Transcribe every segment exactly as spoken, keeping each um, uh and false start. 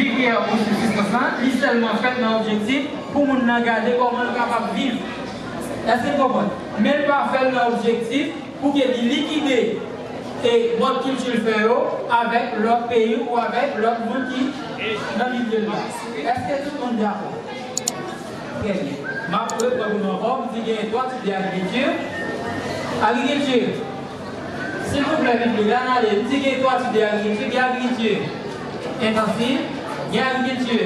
Priyè pou sibsistans lan, li sèlman fèt nan objektif pou moun nan gade kòman l kapab viv. Èske n konprann? Men l pa fè l nan objektif pou ke li likide e mòd kilti l fè yo avèk lòt peyi ou avèk lòt moun ki nan milye l la. Èske tout moun dakò? Trè byen. M ap reprann pou nou ankò. M di gen twa tip de agrikilti. Agrikilti, silvouplè, piblik la, n ale. M di gen twa tip de agrikilti. Gen agrikilti entansiv, gen agrikilti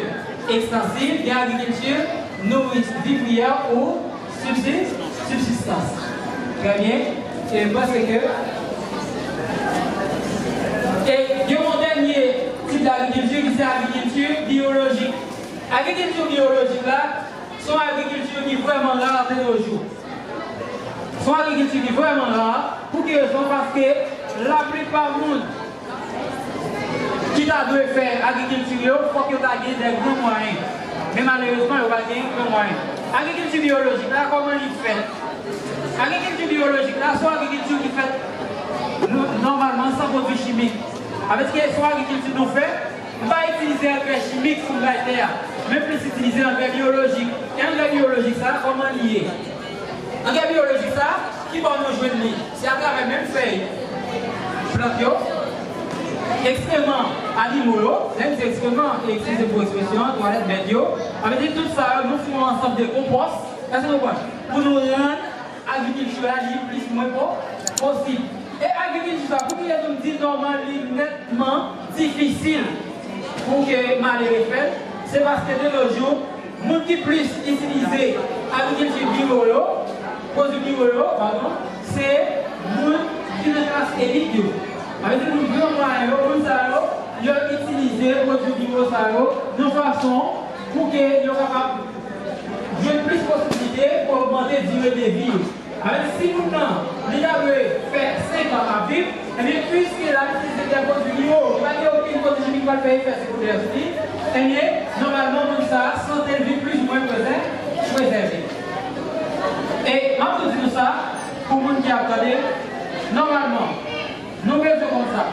ekstansiv, gen agrikilti nouri, vivriyè ou sibsi-, sibsistans. Trè byen. E m panse ke, e gen yon dènye tip d'agrikilti ki se agrikilti biyolojik. Agrikilti biyolojik la, se yon agrikilti ki vrèman ra de nos jours. Se yon agrikilti ki vrèman ra. Pou ki rezon? Paske laplipa moun ki ta dwe fè agrikilti yo, fòk yo ta gen de gran mwayen. Men malerezman, yo pa gen gran mwayen. Agrikilti biyolojik la, kòman li fèt? Agrikilti biyolojik la, se yon agrikilti ki fèt nò-, nòmalman san pwodui chimik. Sa vle di ke se yon agrikilti nou fè, nou pa itilize angrè chimik pou n bay tè a, men plis itilize angrè biyolojik. E angrè biyolojik sa, kòman li ye? Angrè biyolojik sa, ki bò nou jwenn li? Se atravè menm fèy plant yo, ekskreman animo yo, lè n di ekskreman, eskize m pou ekspresyon an, twalèt bèt yo, sa vle di tout sa yo, nou fè yon ansanm de konpòs, èske nou konprann? Pou nou rann agrikilti a li plis mwen po-, posib. E agrikilti sa, pou ki rezon m di nòmal li nètman difisil pou ke malere fè l? Se paske de nos jours, moun ki plis itilize agrikilti bio yo, pwodui bio yo, padon, se moun ki nan klas elit yo. Sa vle di moun gran mwayen yo, moun sa yo, yo itilize pwodui bio sa yo nan fason pou ke yo kapab jwenn plis posiblite pou ogmante dire de vi yo. Sa vle di, si moun nan, li ta dwe fè senk an ap viv, ebyen, piske l ap itilize de pwodui bio, li pa gen okenn pwodui chimik ki pral fè efè segondè sou li, ebyen, nòmalman, moun sa a, sante l vin plis ou mwen prezè-, prezève. E m ap tou di nou sa, pou moun ki ap tande, nòmalman, nou bezwen konn sa.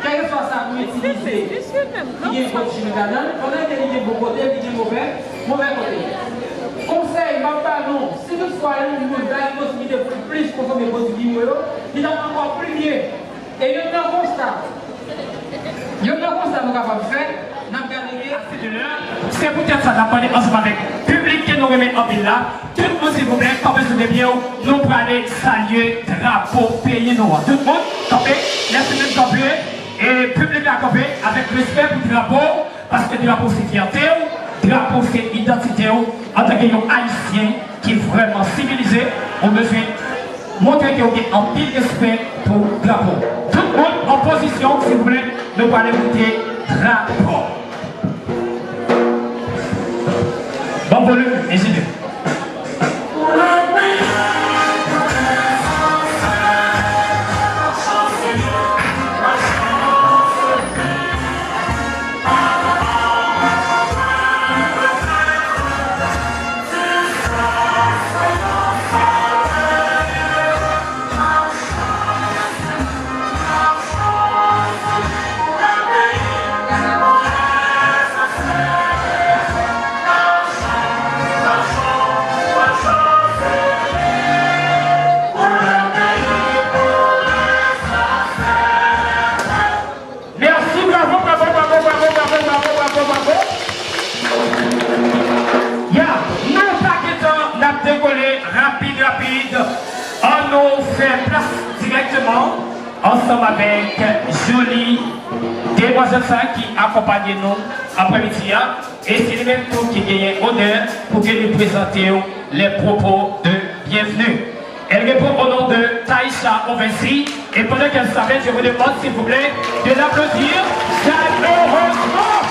Kèlkeswa sa nou itilize, ki gen pwodui chimik ladan l, pandan ke li gen bon kote, li gen move, move kote. Konsèy m ap ba nou, si toutfwa yon moun ta gen posiblite pou l plis konsome pwodui bio yo, li t ap ankò pi byen. E youn nan konsta, youn nan konsta nou kapab fè, n ap gade ke se poutèt sa n ap mande ansanm avèk piblik ke nou renmen anpil la, tout moun, silvouplè, kanpe sou de pye w, nou prale salye drapo peyi nou an. Tout moun, kanpe, lè se menm kanpe, e piblik la kanpe avèk respè pou drapo, paske drapo se fyète w, drapo se idantite w, antanke yon Ayisyen ki vrèman sivilize, ou bezwen montre ke w gen anpil respè pou drapo. Tout moun an pozisyon, silvouplè, nou prale moute drapo. Bon volim, enjenyè. Mèsi, bravo, bravo, bravo. Ya, nou pa gentan, n ap dekole rapid, rapid. Ann nou fè plas dirèkteman ansanm avèk joli demwazèl sa ki akonpanye nou aprèmidi a. E se li menm tou ki genyen onè pou ke li prezante w les propos de bienvenue. Elle répond au nom de Taïcha Ovensi. Et pendant qu'elle s'amène, je vous demande, s'il vous plaît, de l'applaudir chaleureusement.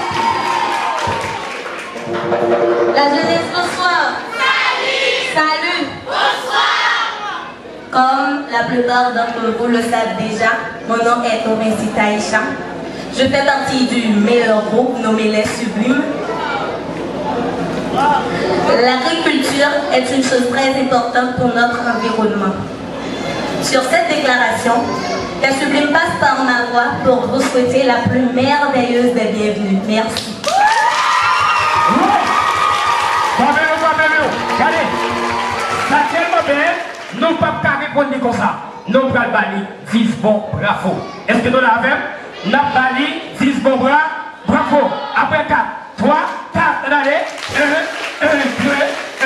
La jeunesse, bonsoir. Salut. Salut. Bonsoir. Comme la plupart d'entre vous le savent déjà, mon nom est Ovensi Taïcha. Je fais partie du meilleur groupe nommé Les Sublimes. L'agriculture est une chose très importante pour notre environnement. Sur cette déclaration, Les Sublimes passe par ma voix pour vous souhaiter la plus merveilleuse des bienvenues. Merci. Konn li konsa, nou pral ba li dis bon bravo. Èske nou la avè m? N ap ba li dis bon bra, bravo. Apre kat, twa, kat, ann ale. En, en, de,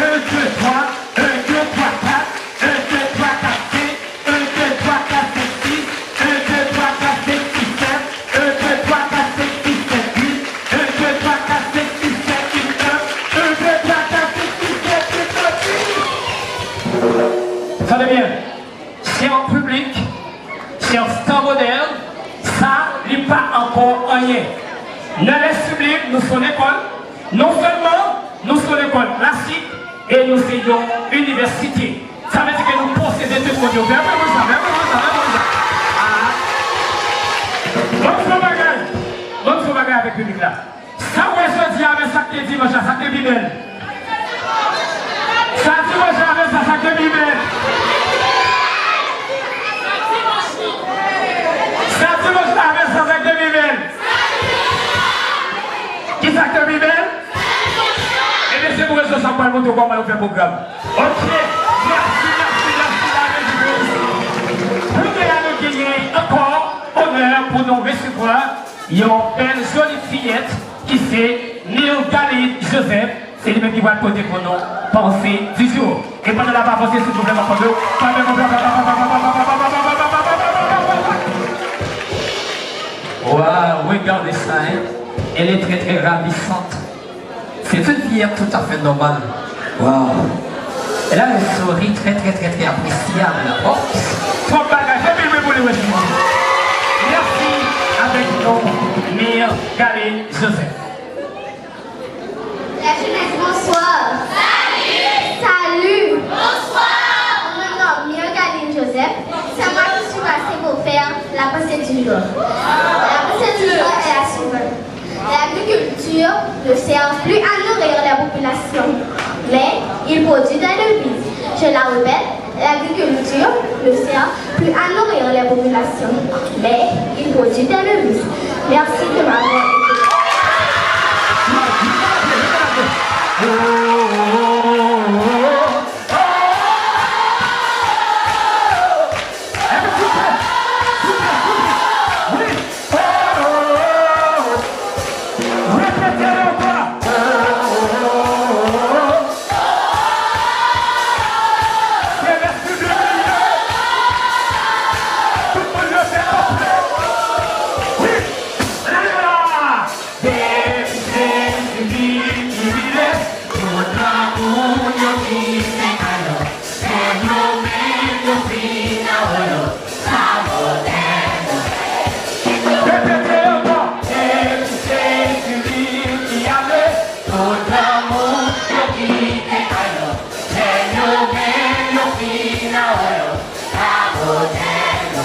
en, de, twa, en, de, twa, kat, en, de, twa, kat, senk, en, de, twa, kat, senk, sis, en, de, twa, kat, senk, sis, sèt, en, de, twa, kat, senk, sis, sèt, uit, en, de, twa, kat, senk, sis, sèt, uit, en, en, de, twa, kat, senk, sis, sèt, uit, en. Tande byen. Chè piblik, chè star modèl, sa, li pa ankò anyen. Nan lespri nou se yon lekòl, non sèlman nou se yon lekòl klasik, e nou se yon inivèsite. Sa vle di ke nou posede tout moun yo. Fè bri pou sa, fè bri pou sa, fè bri pou sa. Ah. Ban m fè yon bagay. Ban m fè yon bagay avèk piblik la. Sa w wè jodi a avèk sa k te dimanch la, sa k te pi bèl? Sa dimanch la avèk sa, sa k te pi bèl? Sa dimanch la avèk sa, sa k te pi bèl? Kisa k te pi bèl? Ebyen, se pou rezon sa m pral montre w kòman yo fè pwogram. Ok, mèsi, mèsi, mèsi, la rejwis. Kounye a, nou genyen ankò onè pou nou resevwa yon bèl, joli fiyèt ki se Mirgaline Joseph. Se li menm ki pral pote pou nou panse di jou. E pandan n ap avanse, silvouplè, m ap mande w, fèmen yon pla, pla, pla. Waouh, regardez ça, hein. Elle est très, très ravissante. C'est une fillette tout à fait normale. Waouh. Elle a un sourire très, très, très, très appréciable. Oh. Twòp bagay, fè pil bri pou li, wè. Mèsi avèk nou, Mirgaline Joseph. La jeunesse, bonsoir. Salut. Salut. Bonsoir. Mwen non, Mirgaline Joseph. C'est moi qui suis passée pour faire la pensée du jour. La pensée du jour est la suivante. L'agriculture ne sert plus à nourrir les populations, mais il produit des devises. Je la répète, l'agriculture ne sert plus à nourrir les populations, mais il produit des devises. Merci de m'avoir écouté. Repete l ankò. Se lespri de Bondye. Tout moun leve kanpe. Wi. Alelouya. Depi se Jezi ki vini, tout granmoun yo ki fè kay yo. Sè yo menm yo fin nan wòl yo, sa modèl yo. Repete ankò. Depi se Jezi ki ale, tout granmoun yo kite kay yo. Sè yo menm yo fin nan wòl yo, sa modèl yo.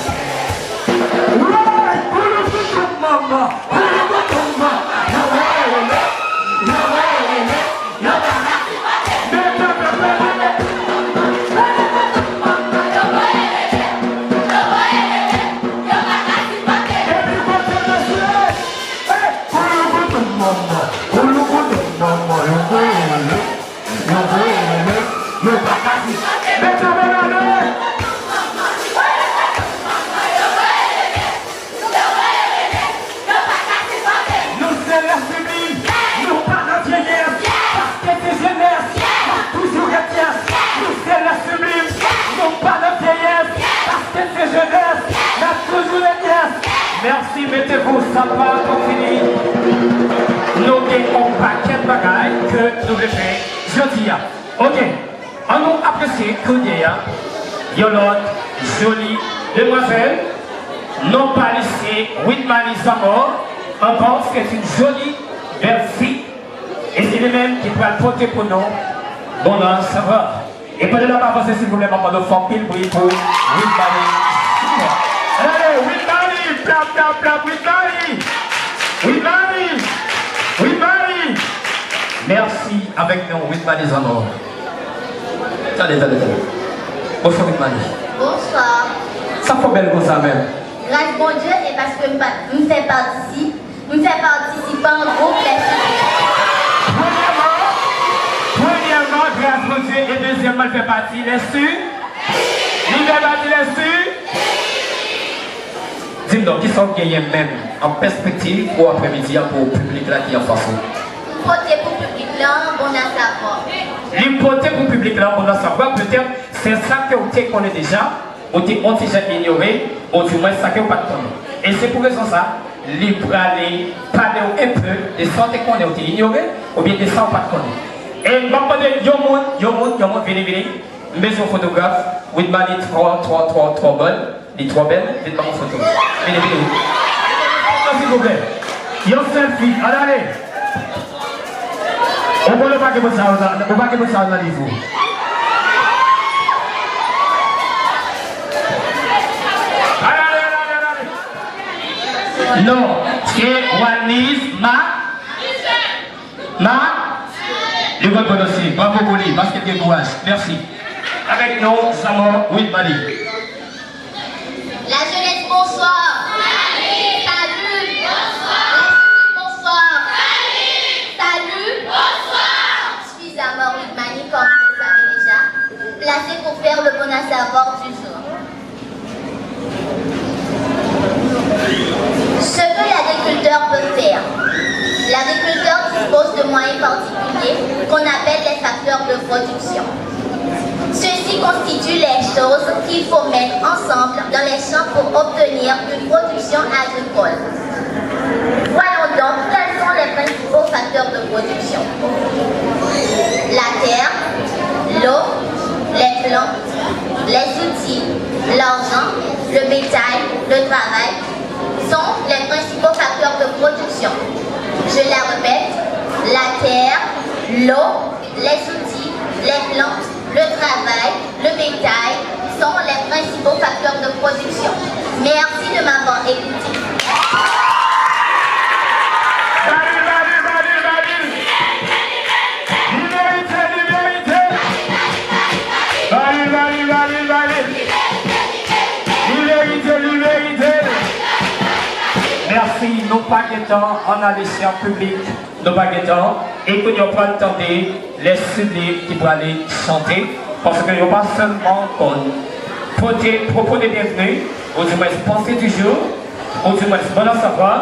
Woy! Kouloukoutou manman! Kouloukoutou manman! Yo voye rele! Yo voye rele! Yo pa ka sipote! Mete, mete, mete! Yo voye rele! Yo voye rele! Yo pa ka sipote! Epi kote mesye? Hey! Kouloukoutou manman! Kouloukoutou manman! Yo voye rele! Yo voye rele, yo pa ka di, mete men anlè! Nou se lè siblim, nou pa nan vyeyès, paske se jenès, n ap toujou ret yès. Nou se lè siblim, nou pa nan vyeyès, paske se jenès, n ap toujou ret yès. Mèsi, mettez-vous, sa pa ankò fini. Nou gen yon pakèt bagay ke nou vle fè jodi a. Ok, annou apresye kounye a yon lòt joli demwazèl. Non pa li se Widmalie Zamor. Encore, c'est une jolie belle fille. E se li menm ki pral pote pou nou Bonans Rare. E pandan n ap avanse, silvouplè, m ap mande w fè anpil bri pou Widmalie Zamor. Ale, Widmalie, plap, plap, plap, Widmalie! Widmalie! Widmalie! Mèsi avèk nou, Widmalie Zamor. Tande, tande, tande. Bonswa, Widmalie. Bonswa. Sa fè w bèl konsa menm? Gras Bondye e paske m pa, m fè pati, m fè patisipan gwoup Lèsi. Premyèman, premyèman, gras Bondye e dezyèmman, l fè pati Lèsi. Li fè pati lèsi. Di m non, kisa w genyen menm an pèspektiv pou aprèmidi a pou piblik la ki anfas ou? M pote pou piblik la yon bon asavwa. Li pote pou piblik la yon bon asavwa, petèt se sa ke w te konnen deja, ou te yon ti jan inyore, odimwen sa ke w pa t konnen. E se pou rezon sa, li prale pale w enpe de sa w te konnen, ou te inyore, oubyen de sa w pa t konnen. E m ap mande yon moun, yon moun, yon moun, vini, vini. M bezwen yon fotograf. Widmanie twò, twò, twò, twò bèl. Li twò bèl. Vin ban m yon foto. Vini, vini. Silvouplè. Yon sèl fi. Ann ale. Ou konnen ou pa gen moun sa yo nan, ou pa gen moun sa yo nan liv ou. Ann ale, ann ale, ann ale. Non, se Walniz Ma. Ma? Li konn pwononse. Bravo pou li, paske l gen kouraj. Mèsi. Avèk nou, Zamor Widmanie. La jeunesse, bonsoir. Salut. Bonsoir. La jeunesse, bonsoir. Salut. Salut. Bonsoir. Je suis Zamor Widmanie, comme vous le savez déjà, placée pour faire le bon à savoir du jour. Ce que l'agriculteur peut faire. L'agriculteur dispose de moyens particuliers qu'on appelle les facteurs de production. Ceux-ci constituent les choses qu'il faut mettre ensemble dans les champs pour obtenir une production agricole. Voyons donc quels sont les principaux facteurs de production. La terre, l'eau, les plantes, les outils, l'argent, le bétail, le travail sont les principaux facteurs de production. Je la répète, la terre, l'eau, les outils, les plantes, le travail, le bétail sont les principaux facteurs de production. Merci de m'avoir écouté. Valil, valil, valil, valil. Li merite, li merite. Valil, valil, valil, valil. Li merite, li merite. Mèsi, nou pa gentan ann ale, chè piblik. Nou pa gentan, e kounye a w pral tande lè siblib ki prale chante, paske yo pa sèlman konn pote pwopo de byenvni, oudimwens panse di jou, oudimwens bon asavwa,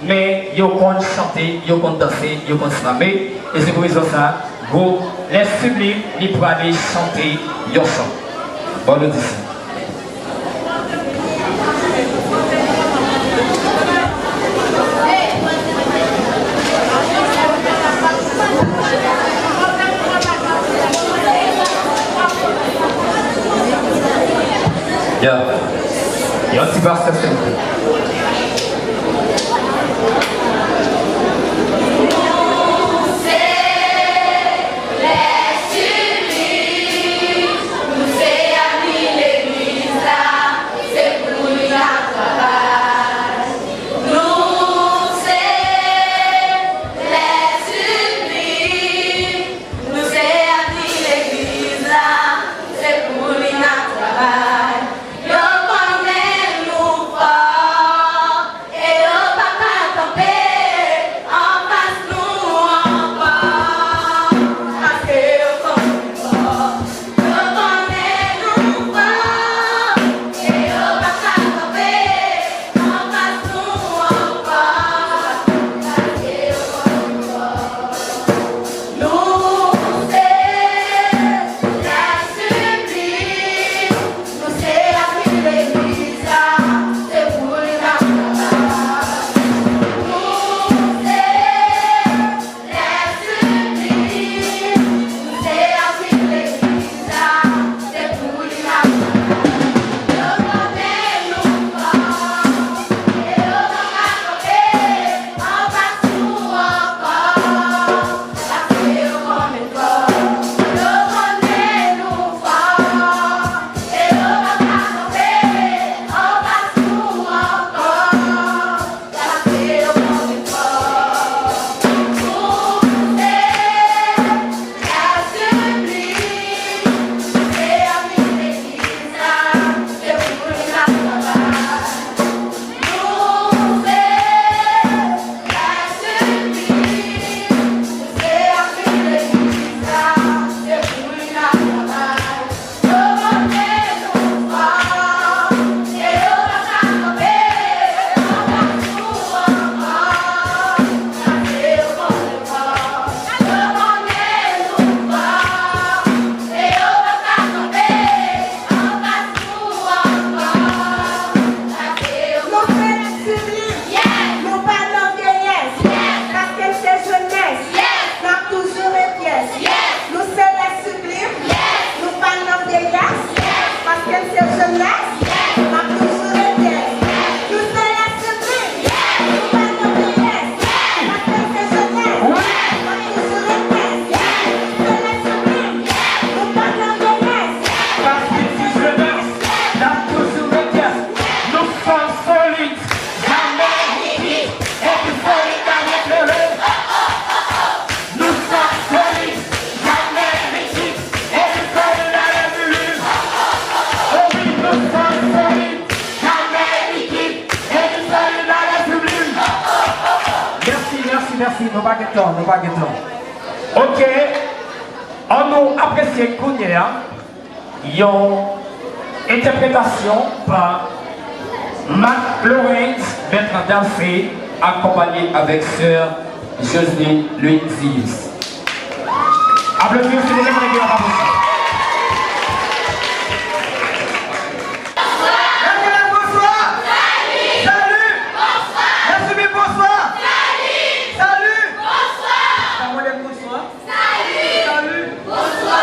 men yo konn chante, yo konn danse, yo konn slame, e se pou rezon sa, gwoup lè siblib li prale chante yon chan. Bon, nou di sa. Ya. Yon ti pastè, silvouplè. Nou pa gen tan, nou pa gen tan. Ok, ann nou apresye kounye a yon entèpretasyon pa Marc Lawrence, Bertrand Daffé, akonpanye avèk sè Joseline Louis Dius. Aplodi yo, silvouplè, konnen ki la pa posib. Bonswa! Salut! Bonswa! Salut! Bonswa! Salut! Bonswa! Salut! Bonswa!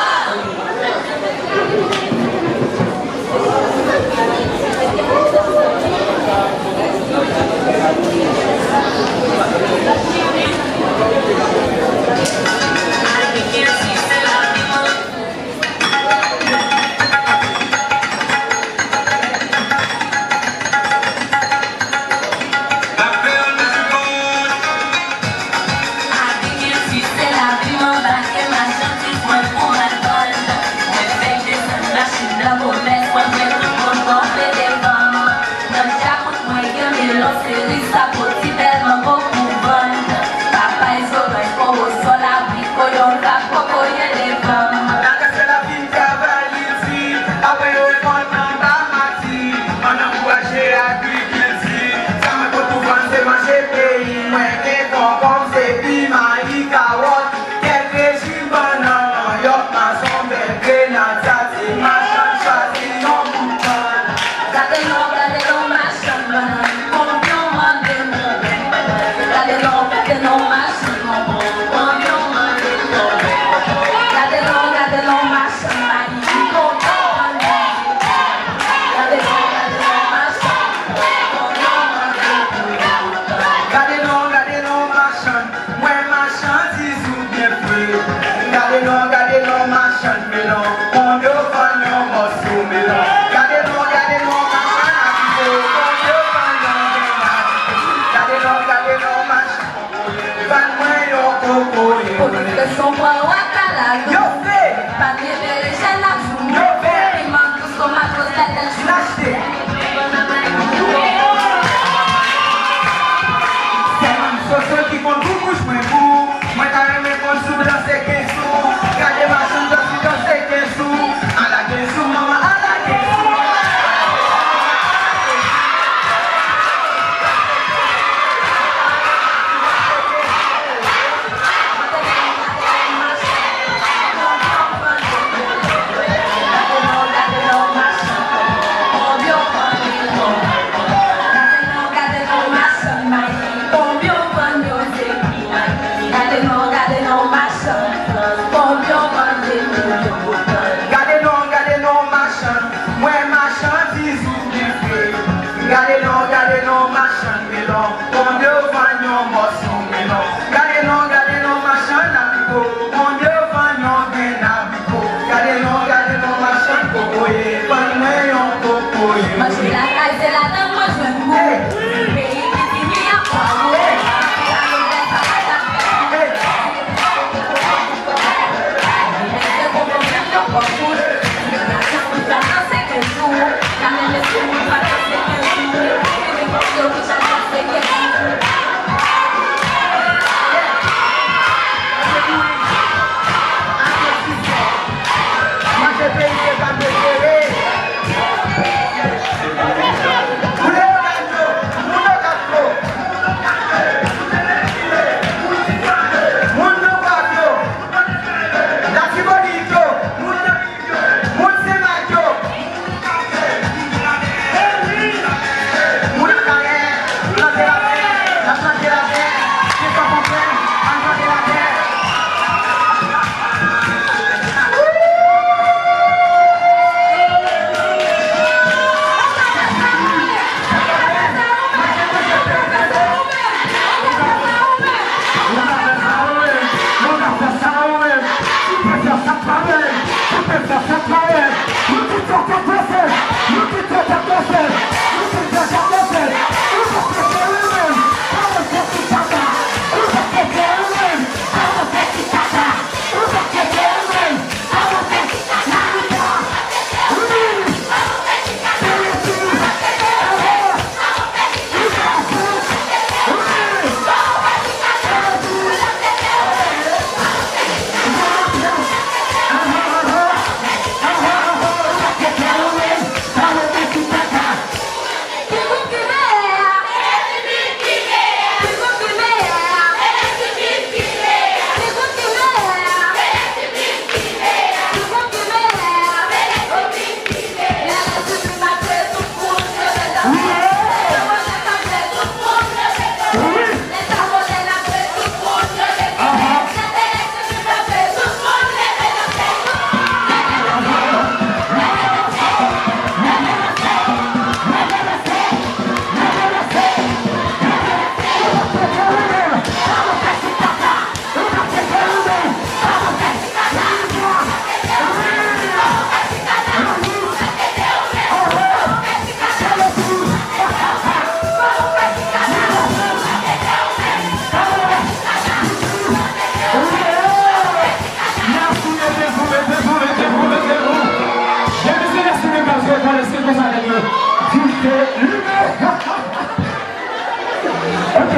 Agrikilte se lavi m, anbake machandiz mwen pou m al vann. Mwen fèk desann machin nan komès, mwen pran tout moun kanpe devan m. Nan djakout mwen gen melon, seri, sapoti, bèl mango pou vann. Papay, zoranj, kowosol, abriko, yon vag kokoye devan m. Lajan se lavi m, travay li di, apre yo rekòt anba mati. Ann ankouraje agrikilti. Sa mwen pot pou vann se manje peyi. Mwen gen konkonm, se pi, mayi, kawòt, kèk rejim, bannann, manyòk, mazonbèl, grenadya, ti machann chwazi yon bout vann. Gade non, gade non, machann bannann, konbyen w mande m? Gade non, gade non, machann bonbon, konbyen w mande m? Gade non, gade non, machann mayi, konbyen w mande m? Gade non, gade non, machann, konbyen w mande m? Gade non, gade non, machann, mwen machandiz ou byen fre. Gade non, gade non, machann melon, konbyen w vann yon mòso melon? Gade non, gade non, machann abriko, konbyen w vann yon grenn abriko? Gade non, gade non, machann kokoye, vann mwen yon kokoye. Polis leson pran w ak kalalou. Yo fè! Pa leve lejè n ap jou. Yo fè! Piman dous, tomat woz, bèl bèl jou. N achte. Sèlman soso ki konn pou bouch mwen gou. Mwen ta renmen konn si w danse kensou. Gade machann danse, danse kensou. Ala kensou, manman, ala kensou.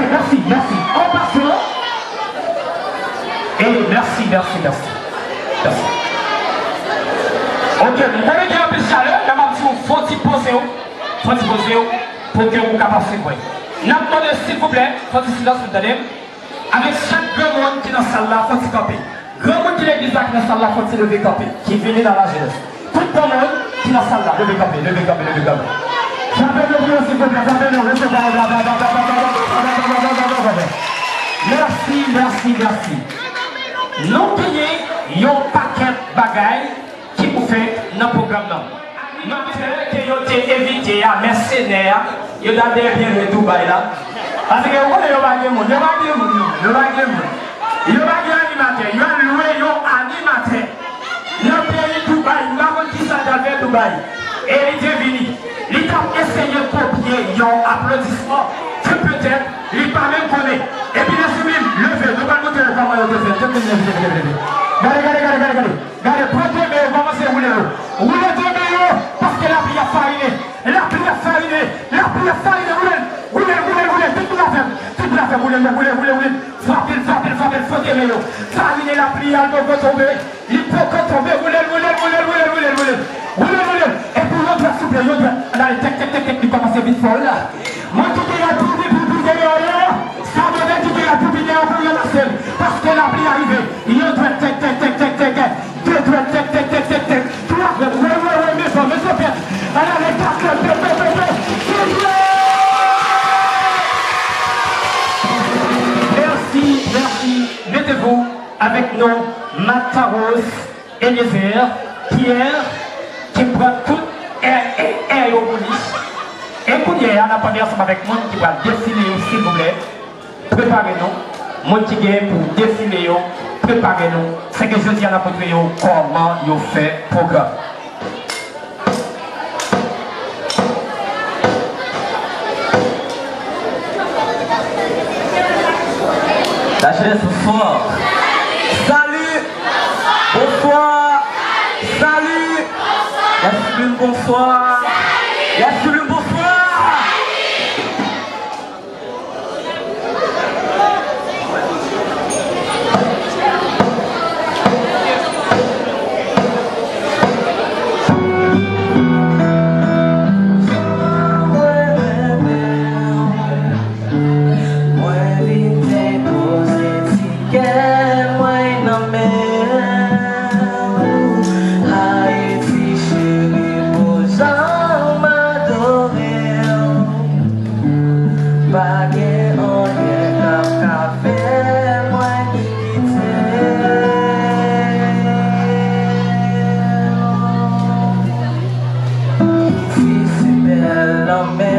Mèsi, mèsi. An pasan, e mèsi, mèsi, mèsi. Mèsi. Ok, m konnen gen anpil chalè, men m ap di w fò w ti poze w, fò w ti poze w, pou ke ou ka pase vre. N ap mande, silvouplè, fò w ti silans, nou tande m. Avèk chak granmoun ki nan sal la, fò w ti kanpe. Granmoun ki legliz la ki nan sal la, fò w ti leve kanpe, ki vini nan lajenès. Tout granmoun ki nan sal la, leve kanpe, leve kanpe, leve kanpe. Frape nou pou yo, silvouplè, frape nou, resevwa yo, bla, bla, bla. Mèsi, mèsi, mèsi. Nou genyen yon pakèt bagay ki pou fèt nan pwogram nan. Animatè ke yo te envite a, mèsenè a, yo ta dwe byen lwe Dubai la. Paske yo konnen yo pa gen moun, yo pa gen moun, non, yo pa gen moun. Yo pa gen animatè, yo al lwe yon animatè nan peyi Dubai, m pa konn kisa l t al fè Dubai. E li te vini, li t ap eseye kopye yon aplodisman ke petèt li pa menm konnen. Epi lè sou li, leve, nou pral montre yo kòman yo te fè. Gade, gade, gade, gade, gade. Gade, pran de men yo, kòmanse woule yo. Woule de men yo, paske lapli ap farinen. Lapli ap farinen. Lapli ap farinen. Woule l, woule l, woule l, woule l. Tout moun avè m. Tout moun avè m. Woule l, woule, woule, woule l. Frape l, frape l, frape l. Fwote men yo. Farinen lapli a, l poko tonbe. Li poko tonbe. Woule l, woule l, woule l, woule l, woule l, woule l. Woule l, woule l. Epi yon dwèt, souple, yon dwèt. Ann ale, tèk, tèk, tèk, tèk. Li kòmanse vin fò la. Mwen ki gen yon pi, pi, pi, pi deyò yo, sa mande ki gen yon pi, pi deyò pou ranmase l, paske lapli a rive. Yon dwèt, tèk, tèk, tèk, tèk, tèk, tèk. De dwèt, tèk, tèk, tèk, tèk, tèk. Twa dwèt, wè, wè, wè, mezon, mezon fèt. Ann ale, kat dwèt, pe, pe, pe, pe. Sis dwèt! Merci, merci. Mettez-vous avec nous, Mataros. Eliezer Pierre, ki pran tout è, è, è yo pou li. E kounye a, n ap pale ansanm avèk moun ki pral defile yo, silvouplè. Prepare nou. Moun ki gen pou defile yo, prepare nou. Se ke jodi a, n ap montre yo kòman yo fè pwogram. Lajenès, bonswa. Salut. Bonswa. Salut. Yasmin, bonswa. Yasmin, bonswa. Mwen vin depoze ti kè mwen nan men w. Ayiti cheri, pou jan m adore w. Pa gen anyen k ap ka fè mwen kite w. Ayiti se bèl lanmè,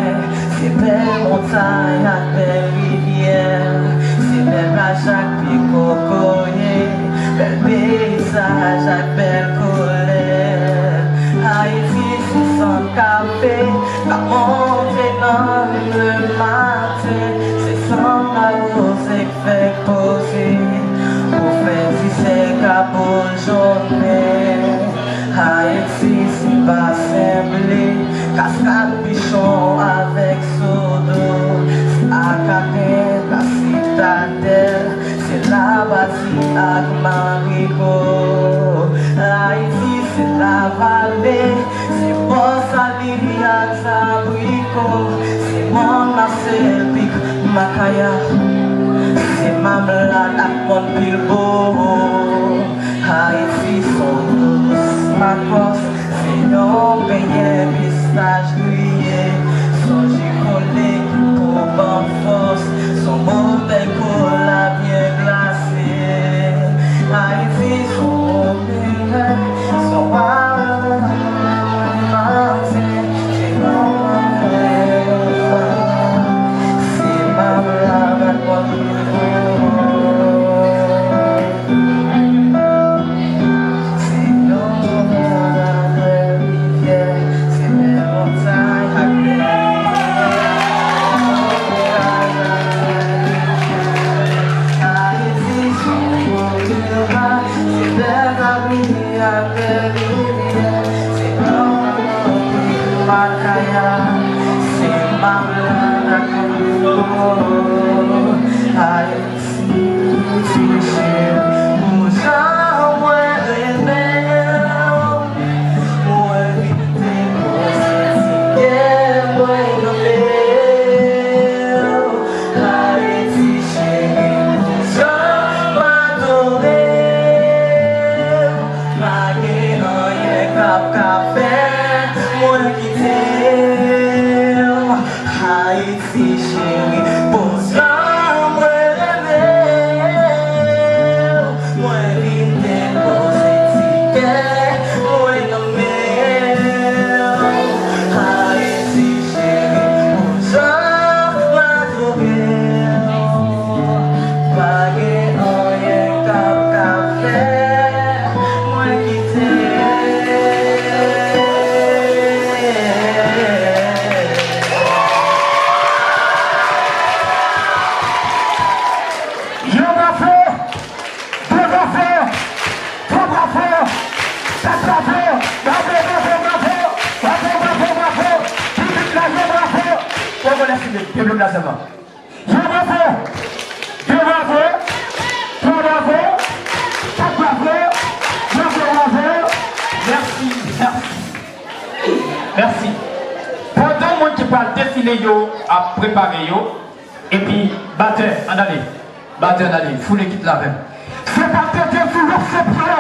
se bèl montay ak bèl rivyè, se bèl plaj ak pye kokoye, bèl peyizaj ak bèl koulè. Ayiti se sant kafe k ap monte nan le maten, se sant mawoze k fèk poze pou fè ti sèk ap boujonnen. Ayiti se basen ble, kaskad Pichon avèk Sodo, se Akaten, Lasitadèl, se Labadi ak Marigo. Ayiti se Lavale, se Pòsali ak Zabriko, se Mòn ak Sepik, Makaya, se Mamlad ak Mòn Bilbo. Ayiti se yon dous makòs, se yon benyen pistach griye, se yon jikole ki pou ban fòs, se yon boutèy kola byen glase. Ayiti se yon peyizaj, se yon pawòl maten, se yon pawòl, se pawòl ak pawòl. Sèlman. Yon bravo! De bravo! Twa bravo! Kat bravo! Bravo, bravo! Mèsi, mèsi. Mèsi. Pandan moun ki pral defile yo ap prepare yo, epi batè, ann ale. Batè, ann ale. Foule kit la avè m. Se pa tete sou lòt se pye.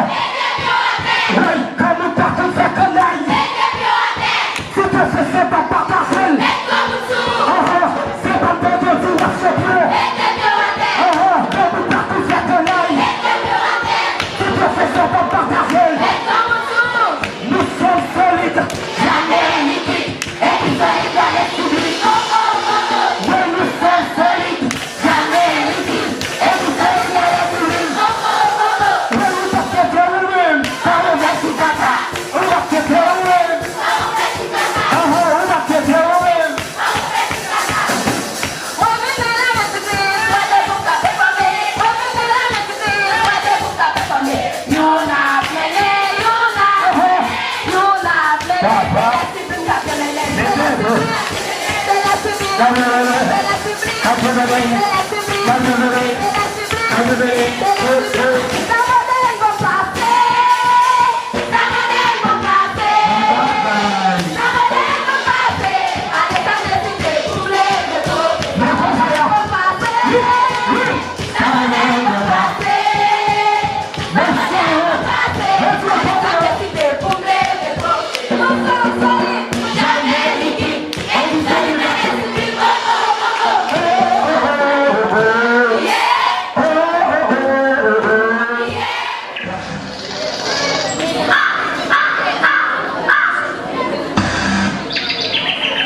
Wi, kòm ou pa konn fè kanay. Si te se se pa pataje l. Aha, se pa tete sou lòt se pye. Aha, kòm ou pa konn fè kanay. Si te se se pa pataje l. Nous sommes solides, jamais liquides. Epi solid la repiblik. Wi, nou se solid, jamè likid. Epi solid la repiblik. Wi, nou p ap tete ou menm. Pa ouvè ti kaka. Ou p ap tete ou menm. Aha, ou p ap tete ou menm. Mwen vin nan la men titi, mwen de pou kape fòme. Mwen vin nan la men titi, mwen de pou kape fòme. Youn ap mennen, youn ap mennen, youn ap mennen. Papa.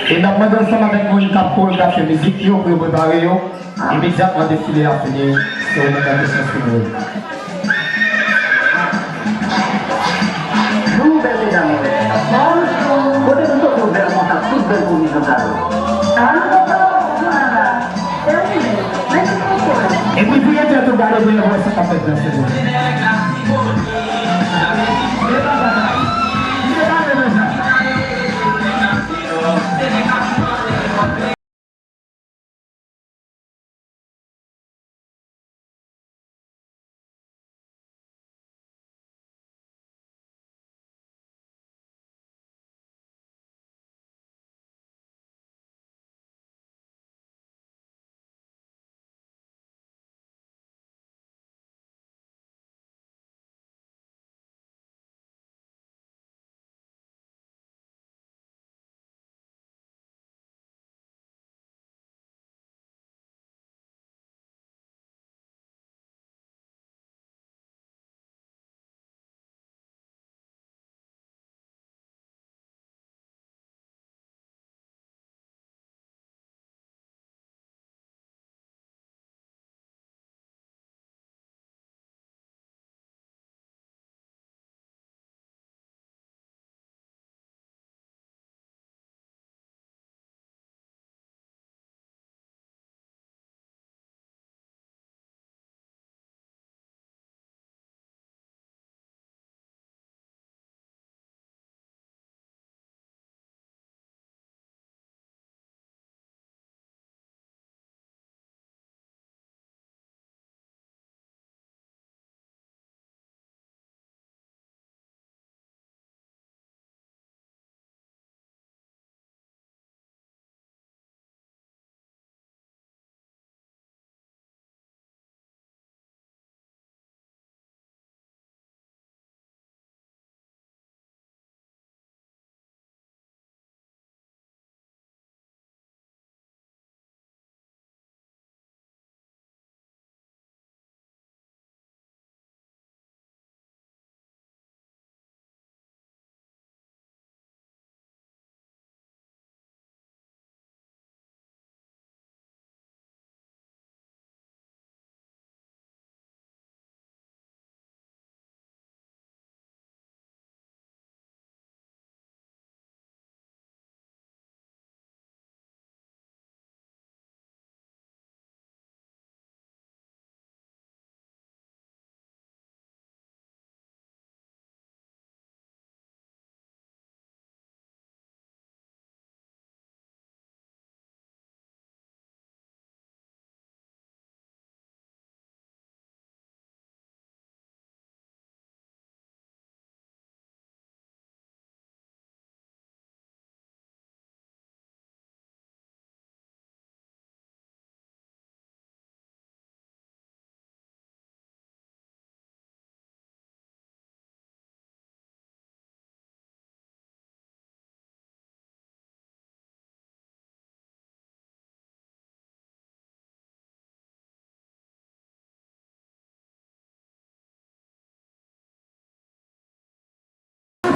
E n ap mande ansanm avèk nou, moun k ap koregrafye mizik yo, pou yo prepare yo. Imedyatman defile a fini, se ou menm nan kesyon fini. Nou bèl medam, bonjou. Kote nou soti bèl konsa, tout bèl kouri konsa yo. Epi vire tèt ou gade byen, wè sa k ap fèt nan figi.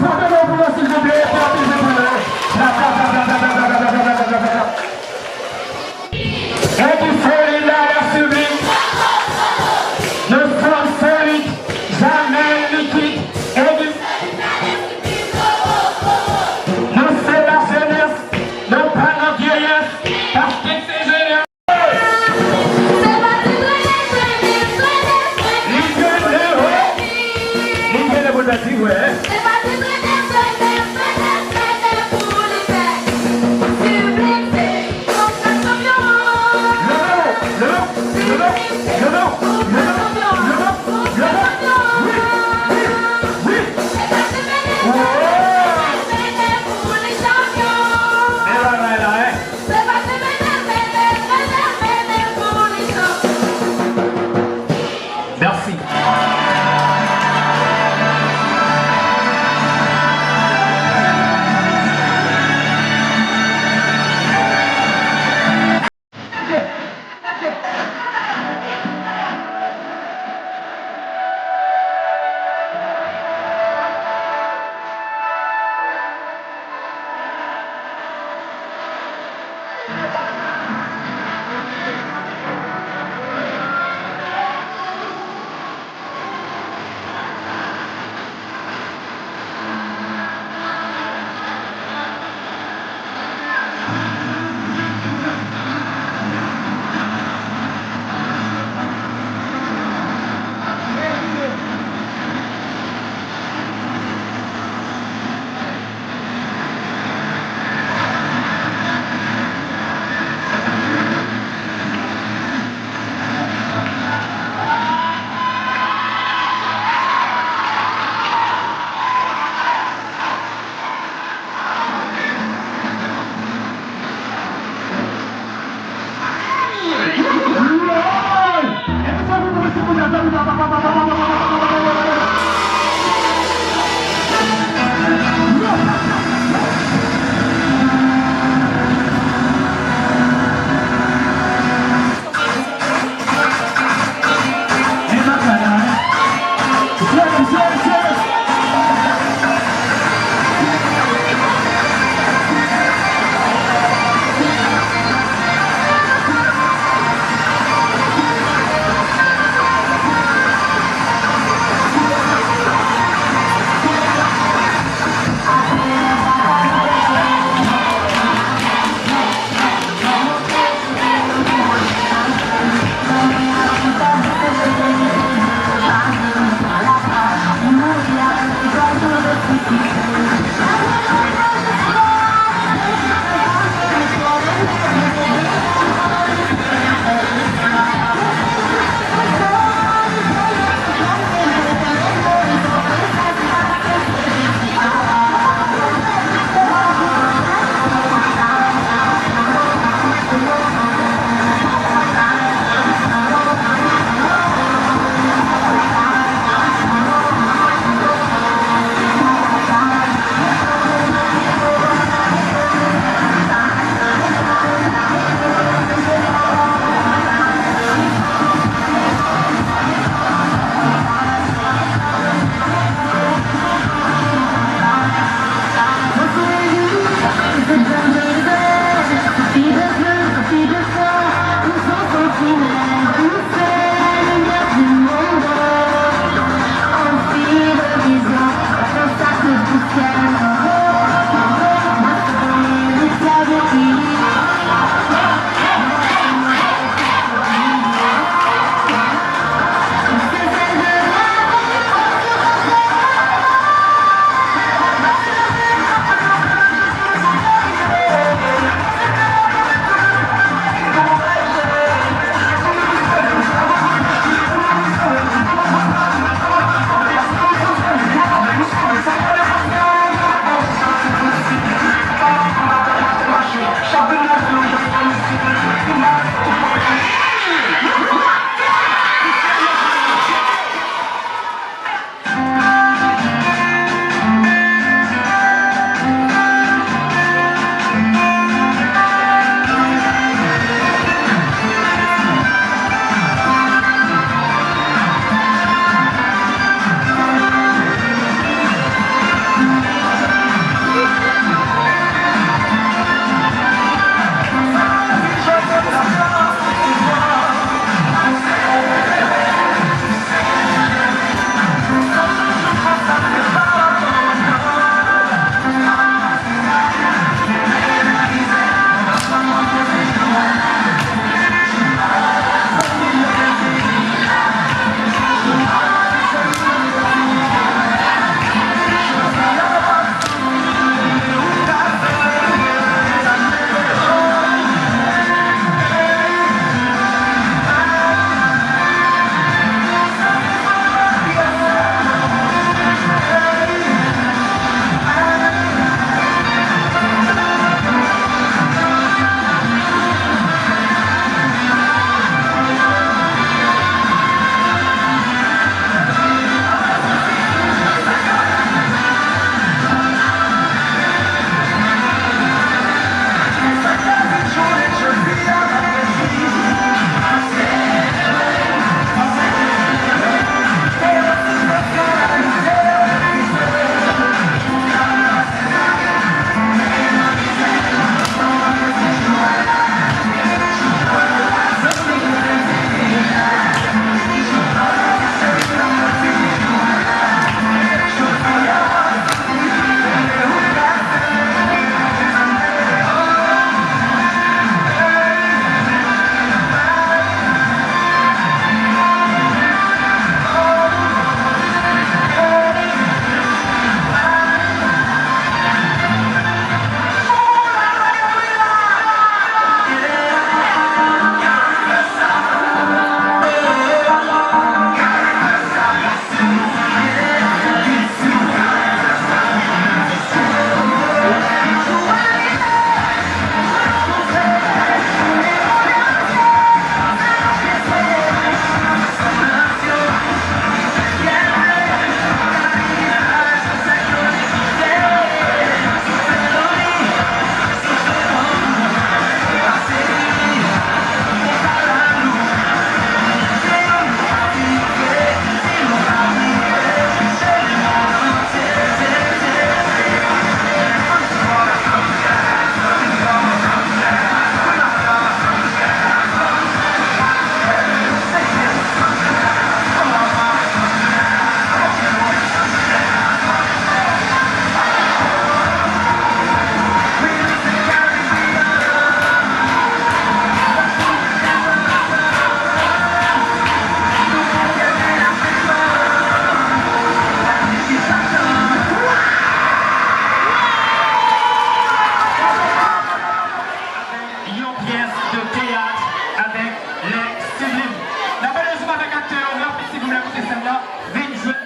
Fè yon pou yo, silvouplè, fè yon pou yo. Klap, klap, klap. Egi solid la, la siblim. Nou fanm solid, jamè likid. Egi solid la, la siblim. Nou se lajenès, nou pa nan vyeyès, paske se jenès. Li gen de, wi. Li gen de pou l pèdi, wi. Mèsi.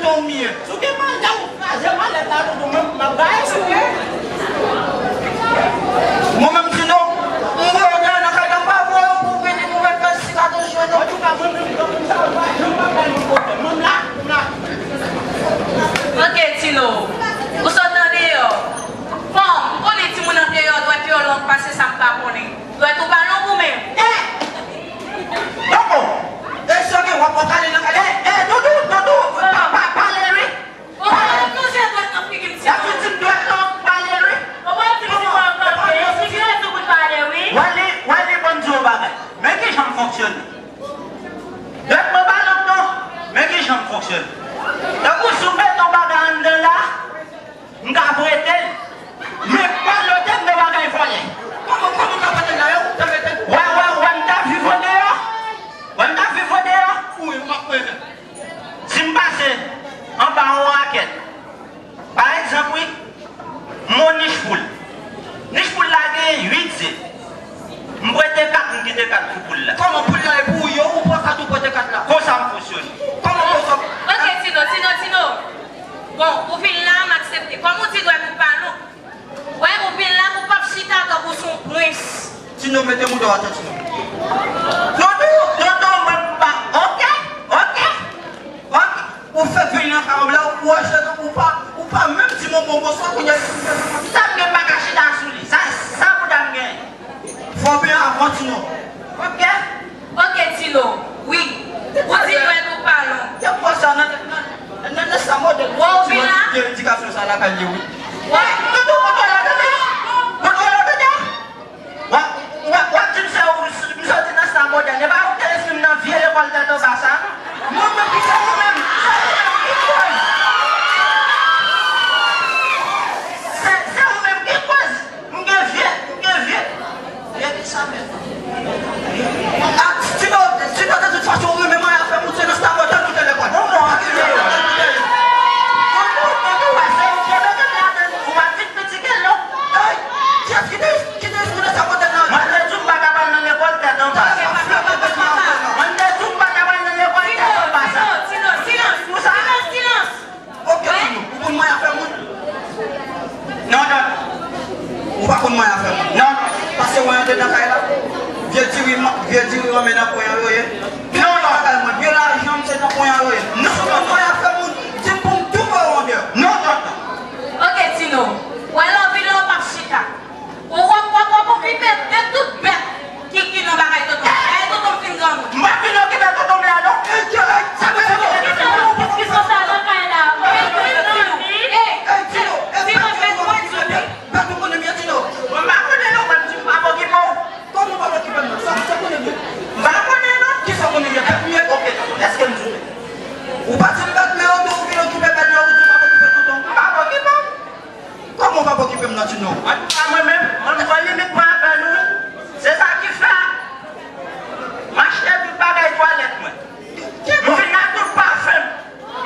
tonton w m ye. Si w gen manda pou kraze malèt la, tonton, mwen, m ap gaye sou ou. Mwen menm, sinon, Tankou si w mete yon bagay anndan la, m ka prete l. Men pa note m nan bagay vòlè. Kòman, kòman w ka prete l la? Ou te mete l? Wè, wè, wè, m ta viv andeyò. Wè, m ta viv andeyò. Wi, m ap prete. Si m pase anba yon rakèt, pa egzanp, wi, m yon nich poul. Nich poul la gen uit ze. M prete kat, m kite kat pou poul la. Kòman poul la e pou ou yo, ou pran kat, ou prete kat la? Konsa m fonksyone. Kòman konsa? Ok, Tino, Tino, Tino. Bon, ou vin la, m aksepte. Kòm ou di dwèt ou pa long. Wè, ou vin la, ou p ap chita tankou s on prens. Tino, mete mouda w atè, Tino. Non, non, non, non, mwen m pa. Ok, ok, ok. Ou fèk vin nan kay la, ou achte, ou pa, ou pa menm di m yon bon bonswa, kounye a. Sa m gen m pa ka chita sou li. Sa, sa bouda m gen. Fò byen avan, Tino. Ok. Ok, Tino. Wi. Ou di dwèt ou pa long. Te pran sa nan, nan, nan, nan sa modèl. Wè, ou vin la? Ti edikasyon sa lakay li, wi. Wè. Tout, tout, tout, tout, tout, tout. W ap, w ap, w ap di m se ou, m soti nan sa modèl. E pa ou ki te enskri m nan vye lekòl tèt anba sa, non? Mwen menm ki se ou menm? Se ou menm ki koz? Se, se ou menm ki koz? M gen vye, m gen vye, vye ki sa menm. A, Tino, Tino, de tout fason, ou renmen manyen afè moun, se nan sa modèl ou te lekòl. Bon, bon, ok. Ou, ou, ou, ou wè, se ou ki te ladan, ou pa vin kritike l, non? Hey! Kiyès ki te, ki te espri nan sa modèl la? Mwen te di w m pa ka pral nan lekòl tèt anba sa. Mwen te di w m pa ka pral nan lekòl tèt anba sa. Silans, silans, silans, silans, silans. Ok, Tino, ou konn manyen afè moun? Non, non. Ou pa konn manyen afè moun? Non. Pase wè anndan nan kay la. Vye diri, vye diri ranmen nan pwen an yo ye. Non, non. Bagay mwen, vye lajan m se nan pwen an yo ye. Non, non. Si w konn manyen afè moun, di m pou m tou ba w andeyò. Non, non, non. Ok, Tino. Wè lè w vin la, w p ap chita. Ou w ap, w ap, w ap okipe de tout bèt ki, ki nan bagay tonton. Bagay tonton m fin granmoun. M pa fin okipe tonton m la, non. Sa vle di ki sa nan kay la? Ey, Tino, Tino, bèt mwen di w, wi. Bèt ou konnen m ye, Tino? Mwen pa konnen non, mwen di m pa okipe w. Kòman w pa okipe m nan? Sa, sa konnen byen? M pa konnen non. Kisa w konnen byen? Bèt m ye? Ok, tonton, èske m di w? Ou pa di m bèt, men ou tou ou vin okipe bèt la, ou di w pa okipe tonton. M pa okipe w. Kòman w p ap okipe m nan, Tino? Antouka, mwen menm, mwen m pran limit mwen avè nou, wi. Se sa ki fè m achte tout bagay twalèt mwen. M vin ak tout pafen m.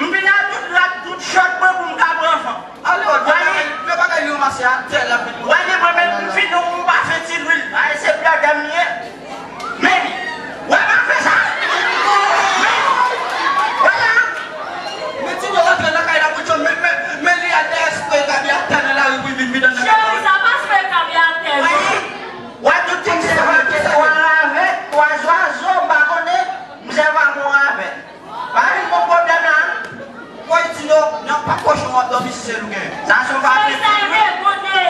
M vin ak tout rad, tout chòt mwen pou m ka pran van. Ale, w wè, men bagay li ranmase atè la, vin. W wè, mwen menm, m vin yon pafen ti lwil. Ay, se blòdè m ye. Men, wè pa fè sa. Men, wè la. Men Tino rantre nan kay la, bouchon, men, men, men li al dèyè spre kabi atè nan lari pou vin vide nan kay la. Cheri, sa pa spre kabi atè, non. Wè, wè tout ti se vre, twa ravèt, twa zwazo, m pa konnen, m sèvi ak yon ravèt. Pa vin pou pwoblèm la. Woy, Tino, nan pa kochon w ap dòmi si se lou gen. Sa se yon pa fè ti lwil.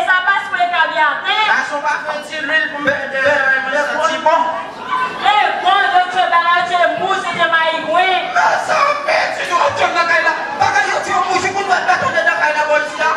Sa pa spre kabi atè. Sa se yon pa fè ti lwil pou m fè de zòrèy mwen santi bon. E bon, Dye bagay, Dye mou, se te mayigwen. Mezanmi, Tino, ap fè m nan kay la. Bagay yo di yo mou, jis pou nou al bat anndan nan kay la, bò isi la.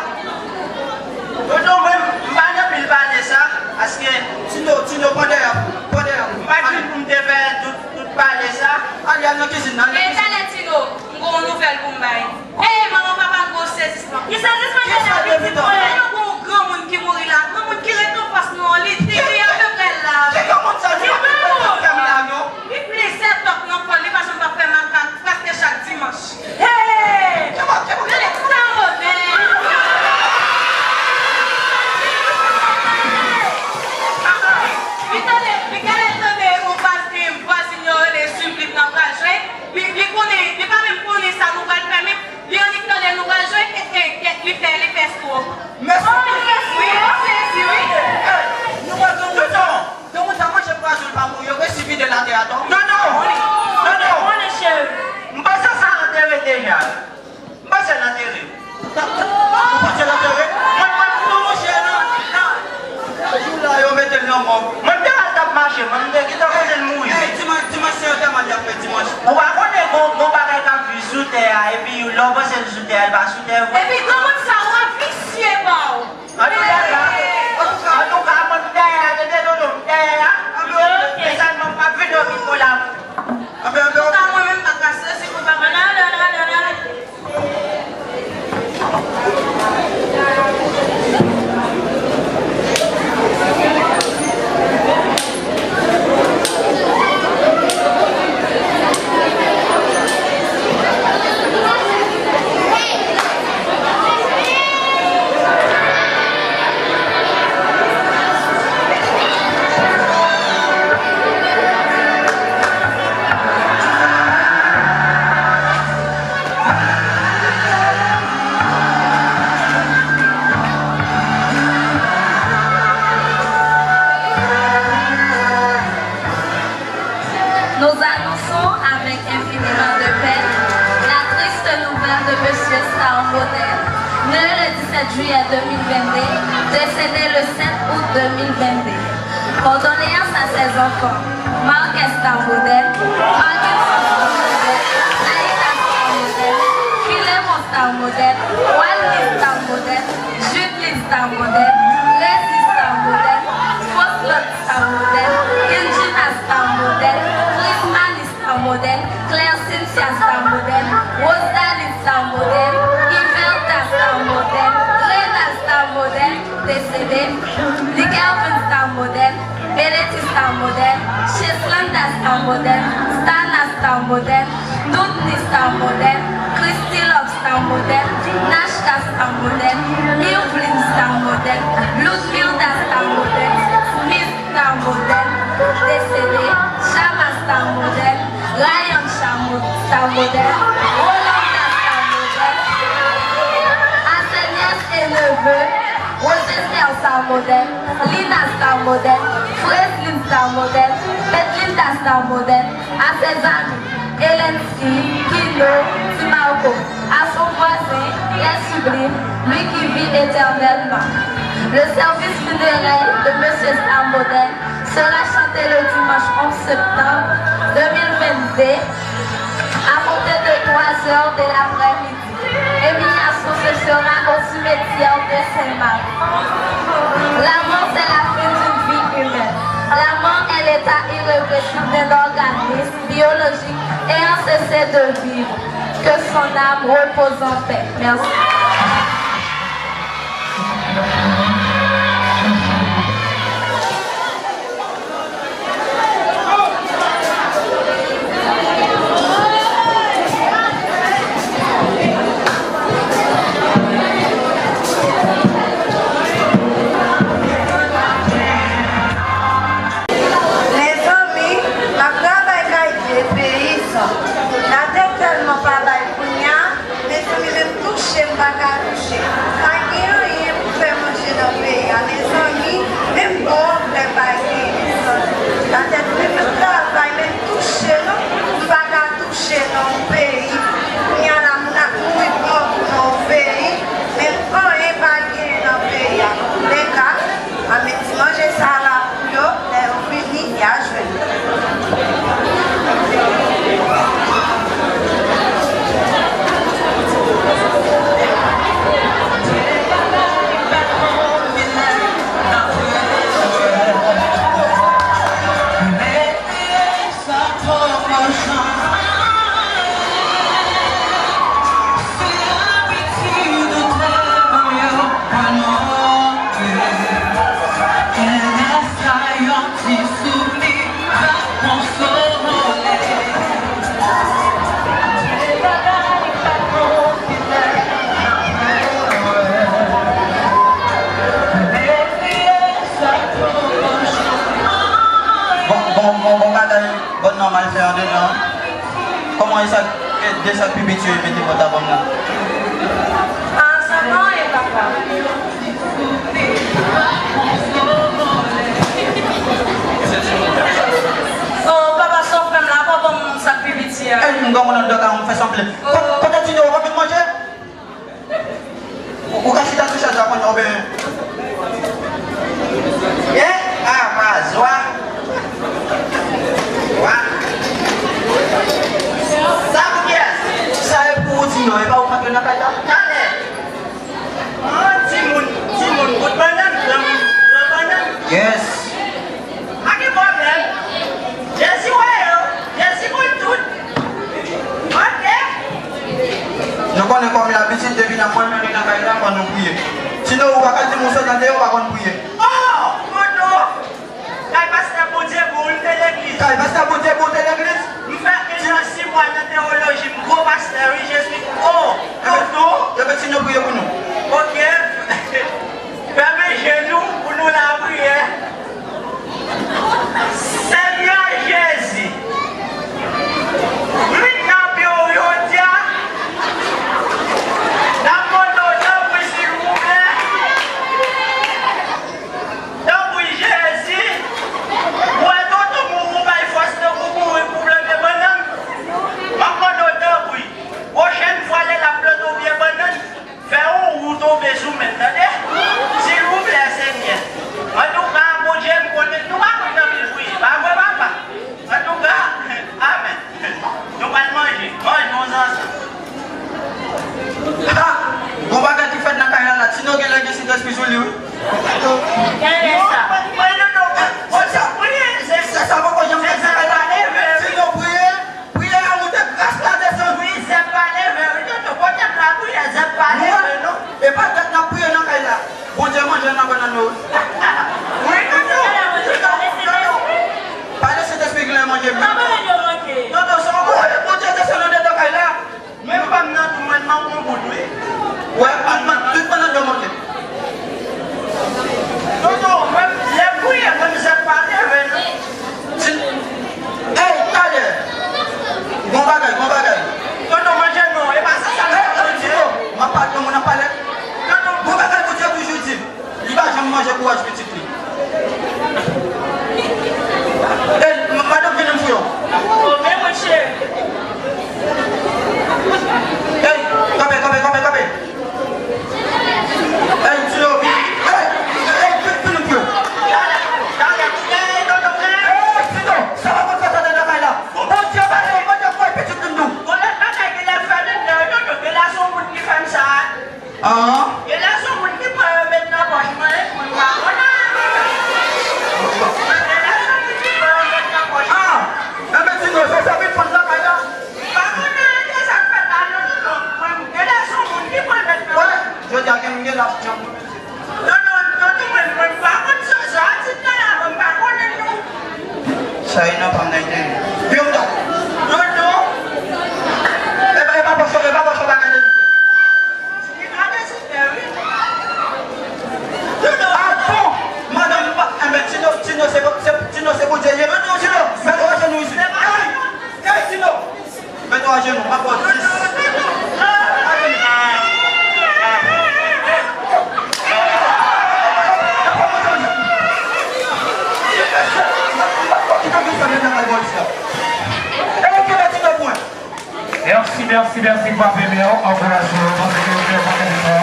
Tonton, mwen, m pa nan pil pale sa, paske Tino, Tino, pran dèyè, pran dèyè. M pa di pou m te fè tout, tout pale sa. Ale, al nan kizin nan, al nan kizin. E talè, Tino, m gon yon nouvèl pou m bay. Ey, manman, papa, m gon sezisman. Ki sezisman? Ki sa, pitit mwen? Yo gon granmoun ki mouri la. Granmoun ki ret anfas nou an, li, li, li apeprè la. Ki granmoun sa? Li pa fè m la, non. Li plizyè tòk nan kò l, li pa janm pa fè makak, prèske chak dimanch. Hey! Gade sa, Robert! Li tande, li gade tande yon vwazin, vwazin yo rele Sublime nan pral jwe. Li, li konnen, li pa menm konnen sa nou pral fè, men li annik tande nou pral jwe, e, e, e, li fè, li fè stroke. Mèsi. Oh, li fè stroke, wi, wi. Hey, nou pral jwe. Tonton, sa manje pwazon l pa mouri, yo resi vide l atè a, tonton. Non, non. Non, non. M panse sa antere deja. M panse l antere. Ou panse l antere? Mwen, mwen, non, monchè, nan, nan jou la, yo mete l nan mòg. Mwen, m te al t ap mache, mwen, m te gentan panse l mouri. Ey, dimanch, dimanch, se antèman y ap fè dimanch. Ou pa konnen gon, gon bagay k ap viv sou tè a, epi lè w panse l sou tè a, l pa sou tè vre. Epi granmoun sa a visye ba w. Antouka, antouka, antouka, mwen, m dèyè a, tande, tonton, m dèyè a. Anben, ok. Men sèlman, m p ap vin okipe w la. Anben, anben, ok. Antouka, mwen menm, m pa ka sezi pou bagay. Ann ale, ann ale, ann ale. Juillet deux mille vingt-deux, décédé le sept août deux mille vingt-deux. Condoléances à ses enfants, Marques Star Modèle, Parkinson Star Modèle, Aïda Star Modèle, Philémon Star Modèle, Walny Star Modèle, Judeline Star Modèle, Rézy Star Modèle, Fauslande Star Modèle, Kendjina Star Modèle, Chrismany Star Modèle, Claire Cynthia Star Modèle, Rosedaly Star Modèle, Ivelda Star Modèle, Renald Star Modèle, décédé, Ligervin Star Modèle, Melety Star Modèle, Cheslanda Star Modèle, Stana Star Modèle, Doudny Star Modèle, Christy Love Star Modèle, Nachka Star Modèle, Mirvline Star Modèle, Ludmilda Star Modèle, Smith Star Modèle, décédé, Shama Star Modèle, Ryan Star Modèle, Rolanda Star Modèle, à ses nièces et neveux, Rosester Star Modèle, Lina Star Modèle, Freslin Star Modèle, Petlinda Star Modèle, à ses amis, Helensky, Kino, Ti Marco, à son voisin, Pierre Sublime, lui qui vit éternellement. Le service funéraire de Monsieur Star Modèle sera chanté le dimanche onze septembre deux mille vingt-deux à compter de trois heures de l'après-midi. Humiliation se fera au cimetière de Saint-Marc. La mort, c'est la fin d'une vie humaine. La mort est l'état irréversible d'un organisme biologique ayant cessé de vivre. Que son âme repose en paix. Merci. Mezanmi, m ap travay kay de peyizan. Latè tèlman pa bay kounye a, mezanmi, menm touche m pa ka touche. Pa gen anyen pou fè manje nan peyi a, mezanmi, menm bò m fè pa gen, mezanmi. Latè, menm travay, menm touche non, m pa ka touche nan yon peyi. Kounye a la, moun ap mouri pòv nan yon peyi, menm anyen pa genyen nan peyi a. Antouka, a met ti manje sa la pou yo, lè yo vini, y a jwenn. Bon, bon, bon, bon bagay, bòn nan mal fè andedan. Kòman e sa, e de sa k pi piti yo mete bòt a bòn nan? Ah, sa pa anyen, papa. Oh, papa, sa w fè m la, pa ban m sa k pi piti a. Ey, m granmoun anndan kay ou, m fè sanble. Oh. Kote Tino, ou pa vin manje? Ou, ou ka chita sou chèz la kounye a, oubyen? Ye? Apa, zwa. Wa. Sa pou kiyès? Sa e pou ou, Tino, e pa ou k antre nan kay la? Talè. Ah, timoun, timoun, bout bannann, gran, gran bannann. Yes. Pa gen pwoblèm. Jezi wè yo. Jezi konn tout. Ok. Nou konnen kòm labitid, depi n ap pran men nan kay la, fò nou priye. Sinon, ou pa ka di moun sot nan deyò, ou pa konn priye. Oh, kodo. Kay pastè Bondye bon, li te legliz. Kay pastè Bondye bon, te legliz. M fè enn an sis mwa nan teyoloji, m gwo pastè, wi, je suis gwo. Kodo. Ebyen, sinon, priye pou nou. Ok. Fèmen je nou pou nou lapriyè. Senyè Jezi, m vin nan pye w jodi a. N ap mande w tanpri, silvouplè. Gade sa. Mwen, non, non, mwen, mwen, sa, priye, se, se sa, poko janm fè sa, la, leve, si nou priye, priye a moute, gras la desann. Wi, zèb pa leve, wi, tonton, kote m la priye, zèb pa leve, non. E pa dat n ap priye nan kay la. Bondye manje nan bannann yo. Wi, tonton, tonton, tonton. Pale Sentespri ki lè manje. Tonton, se yon kote Bondye desann anndan kay la. Men pa m nan tou, mwen nan yon bout, wi. Wè, tout bannann yo manke. Tonton, mwen, lè m priye, mwen, m zèb pa leve, non. Ti, ey, talè. Gon bagay, gon bagay. Tonton, manje non, e pa sa, sa, ey, sa, Tito, m ap pale, yon moun ap pale. Tonton. Gon bagay, Bondye toujou di. Li pa janm manje kouraj pitit li. Ey, madanm, vini m fouye w. Ey, kanpe, kanpe, kanpe, kanpe. Ey, Tino, vini. Ey, ey, vini, vini m fouye w. Ey, Tino, sa pa konn fèt anndan kay la. Bondye pale, Bondye fouye pitit li m di w. An. Genlè se yon moun ki pran yo met nan pòch mwen, mwen pa konnen. Genlè se yon moun ki pran yo met nan pòch mwen. Ah! Enben, Tino, se sèvi fanm nan kay la. M pa konnen de sa k fèt la, non, non, non. Mwen, genlè se yon moun ki pran yo met nan pòch mwen. Jodi a, gen, gen la, jan pou mesye. Non, non, non, non, mwen, mwen pa konn sa, sa, ti tan la, mwen pa konnen, non. Sa e nan pa m nan ide. Vye w dan. Non, non. E pa, e pa pòch, e pa pòch bagay de. Ah bon? Madanm pa, enben, Tino, Tino, se, se, Tino, se Bondye ye. Tino, mete w ajenou isit. Ey! Ey, Tino! Mete w ajenou, m ap ba w dis. Ey, kenbe Tino pou mwen. Mèsi, mèsi, mèsi, frape men w, ankouraje w, paske yo fè yon pakèt efò.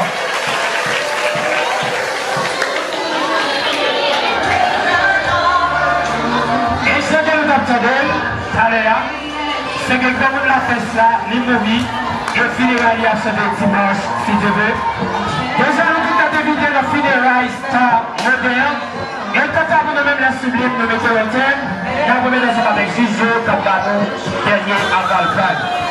E jan ke nou t ap tande l talè a, se ke granmoun la fè sa, li mouri, e fineray li ap chante dimanch, si Dye vle. Deja nou tout ap envite nan fineray star modèn. E kanta pou nou menm, lè siblin, nou mete w entèn, n ap remèt ansanm avèk jij yo k ap ba nou dènye aval prag.